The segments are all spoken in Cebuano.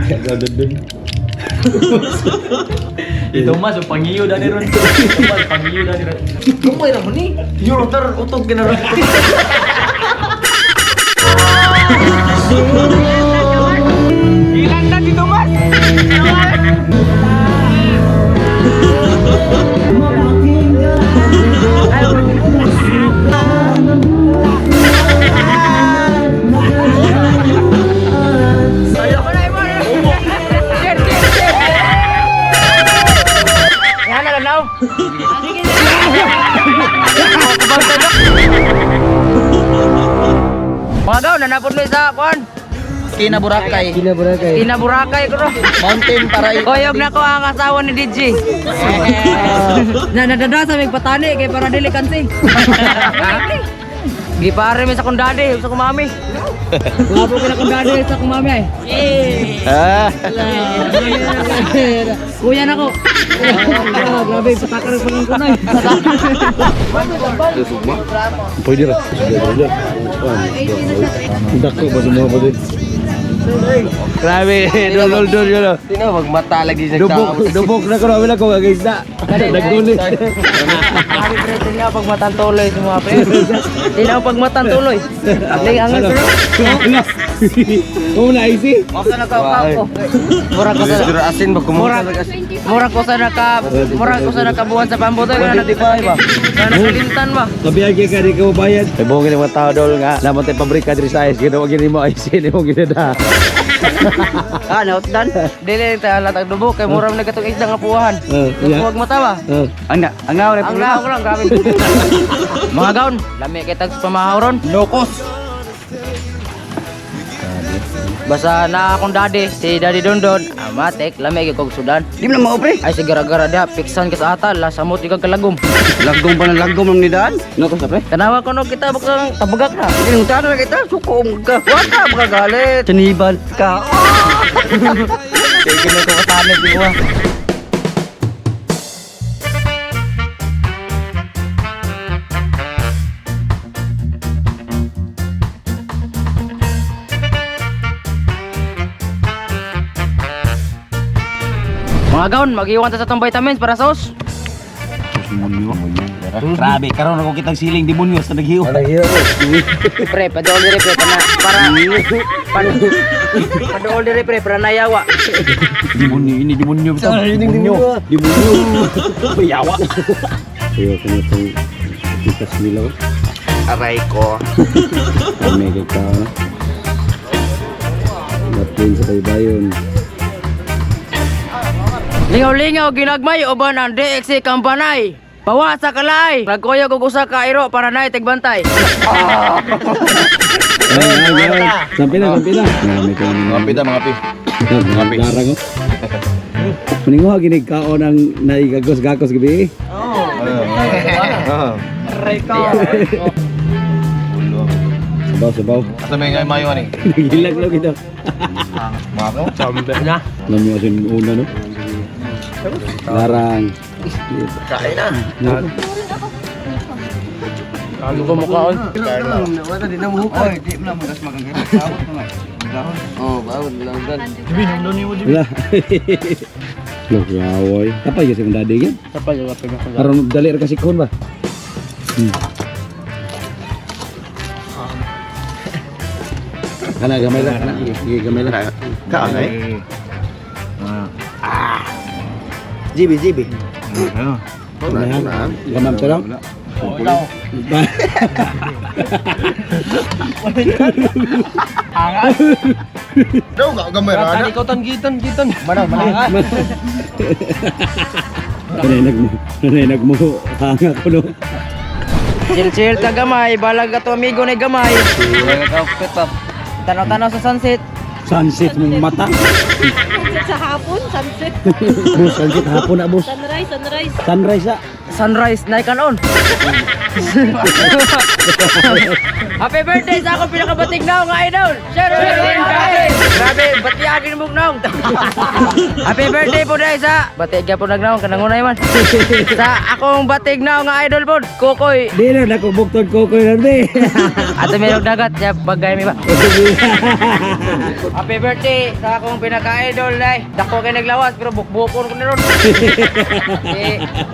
Gagawin dun. Ito mas, pangiyo dani ron. Mas, pangiyo dani ron. Kumay ra mo ni. Yuro tar utog gina ron. Ilan na dito, Mas? Yan na lang. Mga gaw, nanapod mo sa kuan. Kina Boracay. Kina Boracay. Kina Boracay ko ro. Mountain para Koyog na ko ang asawa ni DJ. Na nadada sa mig patani kay para dili kansi. Gipare mi sa kong daddy, sa kong mami. Guwapo ko na kong daddy sa kong mami ay. Ah. Kuya na ko. Grabe, patakar pa ng kunay. Pwede ra. Sige, pwede. Dako ba sa mga pwede? Grabe, dol dol dol. Tino wag mata lagi sa Dubok, dubok na ko wala ko guys na. Nagdulit. Grabe pre, tingnan pag matantuloy sa mga pre. Tingnan pag matantuloy. Ling ang pero. Oh, na easy. Masa na ka ko. Mura ko sa asin ba Mura mura ko sa naka mura ko sa nakabuhan sa pambuto na nagpa ba. Na nakalimtan ba. Kabiyag kay ka di ka mabayad. Ay buong gini mga tao dol nga. Lamang tayo pabrika diri sa ice. Ginawa gini mo ice ni mo ginada. Ah, nautdan. Dili ta latag dubo kay mura man katong isda nga puwahan. Yeah. Huwag mata ba. Ang ang ngaw Ang laho ko lang grabe. Mga gaon, lami kay tag sa pamahaw ron. Lokos. Basta na akong daddy, si Daddy Dondon, amatek, lami kay kog sudan. Di mo na mao pre. Ay si gara-gara diha, piksan ka sa ata, lasamot ikang kalagom. Lagom pa ng lagom ang nidaan. Lokos na pre. Tanawa ko no kita bukang tabagak na. Yung tano na kita suko ka. Wa ka makagalit. Sinibal ka. Kay ko katanit di ba? Mga gaon, mag-iwan ta sa tong vitamins para sa os. Grabe, karon ako kitang siling demonyo sa naghiyo. Pre, padool dire pre para para padool dire pre para nayawa. Demonyo ini demonyo bitaw. Demonyo. Demonyo. Yawa. Iyo ko na itong pitas nila. Aray ko. May kay ka na. Natin sa baybayon. Lingaw-lingaw ginagmay uban ang DXC kampanay. Bawa sa kalay. Nagkuyog og usa ka iro para nay tigbantay. Ay, ay, ay. Sampi na, sampi na. Mga pita, mga pi. Mga pi. Larang oh. Maninguha ginig kaon ang naigagos-gakos gabi. Sabaw, sabaw. Asa may ngay mayo ani? Nagilag lang ito. Mga ko? Sambe na. Alam mo kasi una no? Larang. Kain na. Ano ko mukhaon? Wala di na mo hukoy. Di mo na mo gas maganggan. Oh, bawon lang dan. Wala. Lagawoy. Kapay kasi mong daddy yan. Kapay yung kapay ko. Aron dali ra kasi kon ba? Kana gamay lang kana. Sige, gamay lang. Kaon ay. GB GB. Wala. Gamam to lang. Daw ga gamay ra na. Ikaw tan gitan gitan. Nanay mo, nanay mo, hanga ko no. Chill chill ta gamay, balag ato amigo ni gamay. Tanaw-tanaw sa sunset. Sunset mong mata. Sunset sa hapon, sunset. Boss, sunset hapon na boss. Sunrise, sunrise. Sunrise ah. Sunrise na kanon. Happy birthday sa akong pinakabatig naong nga idol. Sherwin Kate. Grabe, batiagin mo naong. Happy birthday po dahil sa batig po nagnaong kanangunay man. Sa akong batig naong nga idol po, Kokoy. Di na ako buktod ko ko na di. Ato merong dagat, siya bagay mi ba. Happy birthday sa akong pinaka-idol ay. Dako kay naglawas pero bukbukon ko ni ron. Si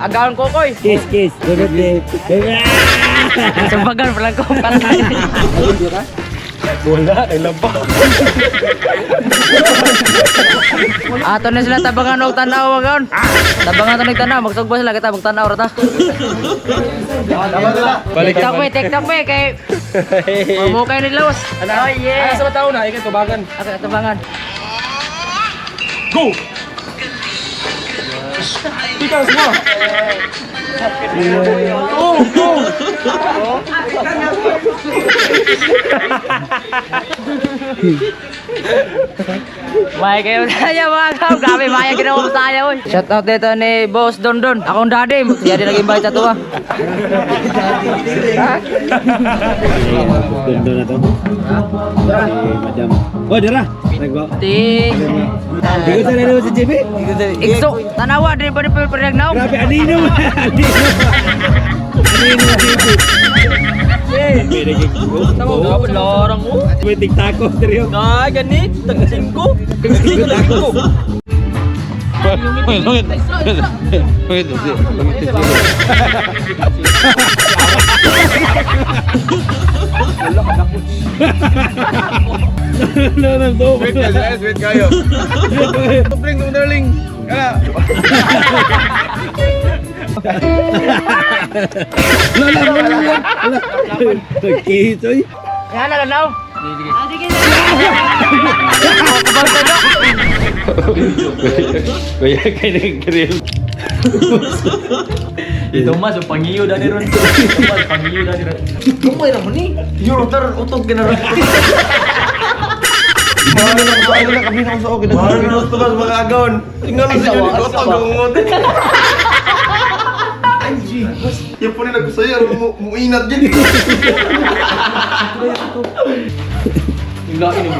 agaon Kokoy. Kiss, kiss. Happy birthday. Sumbagan pa lang ko. Patay. Wala, ay laba. Ato na sila tabangan og tanaw agaon. Tabangan to tanaw, magsugba sila kita magtanaw ra ta. Balik TikTok me, TikTok me kay mo kay naglawas. Oh yeah. Ano sa tao na, ikan tubagan. Ako tabangan. Go! Ikaw mo. Go, go! May kayo saya mga kaw. Grabe, maya ginawa ko saya oy. Shout out dito ni Boss Don Don. Akong daddy, siya din nag-invite sa tuwa. Dondo na to. Si Madam. Oh, dira. Nagba. Ting. Di ko sa nanood si JB. Ikso, tanawa din pa ni Pernagnaw. Grabe, anino. Anino. Anino JB. Tama larang mo. May tiktakos diri. Na, ganit. Tag-singko. Tag-singko. No, no, no. Wait, guys, wait kayo. Drink, darling. Kaya. Wala, wala, wala. Nagkihit, oy. Yan na lang. Ah, sige na. Kabang tayo. Kuya, kay nag-grill. Ito mas, pangiyo dani ron. Ito mas, pangiyo dani ron. Gamay ra man ni. Yun, tar, utog ka na ron. Mahal na ako sa ano na kami na ako sa okay. Mahal na ako sa mga agaon. Tingnan mo sa inyo, utog ang ngote. Yung po nila ko sa'yo, muinat din. Yung lain mo.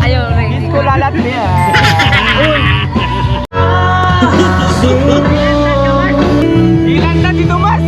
Ayaw, ko lalat niya. Ilan na dito mas?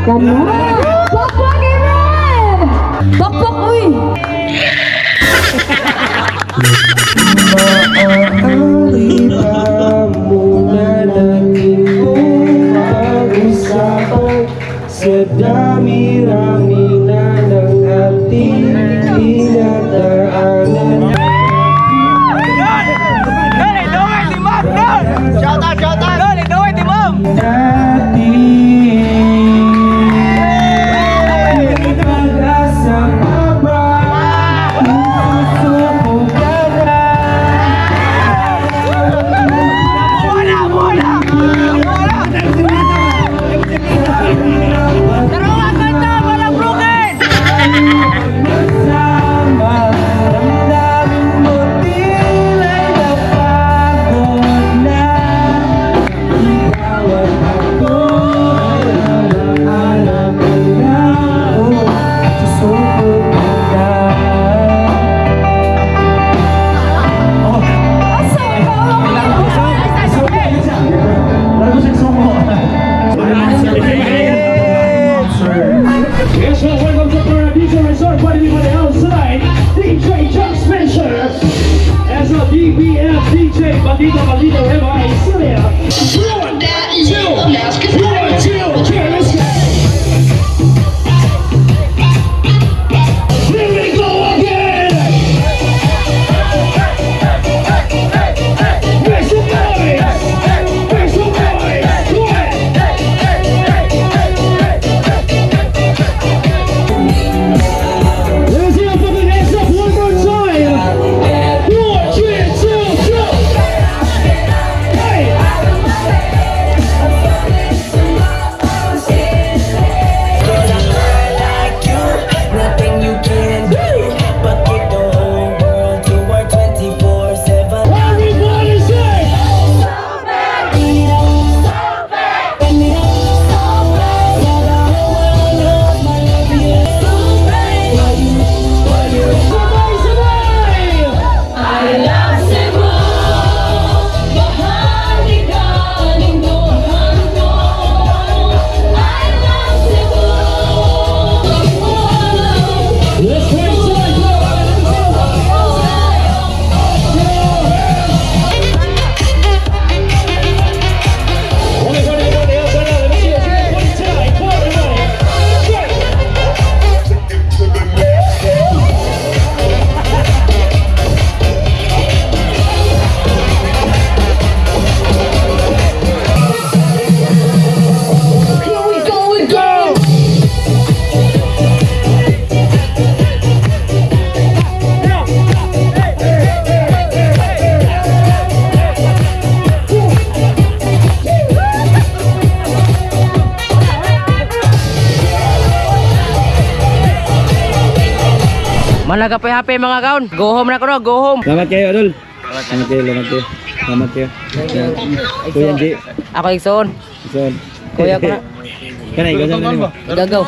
Pokpok, Aaron! Pokpok, uy! Sa dami-rami na ng ating dinadaanan. Shout out, shout out! Dole, dole, di ma'am! Natin pag-asa pa ba? Susuko ka na. Tarungan kanta, walang broken! Sama, damdamin mo tila'y napagod na. Ikaw at ako. Wala ka pa happy mga kaon. Go home na ko no, go home. Salamat kayo, Adol. Salamat kayo, salamat kayo. Salamat kayo. Kuya G. Ako igsoon. So, Kuya ko na. Kanay, ganyan na nimo. Gagaw.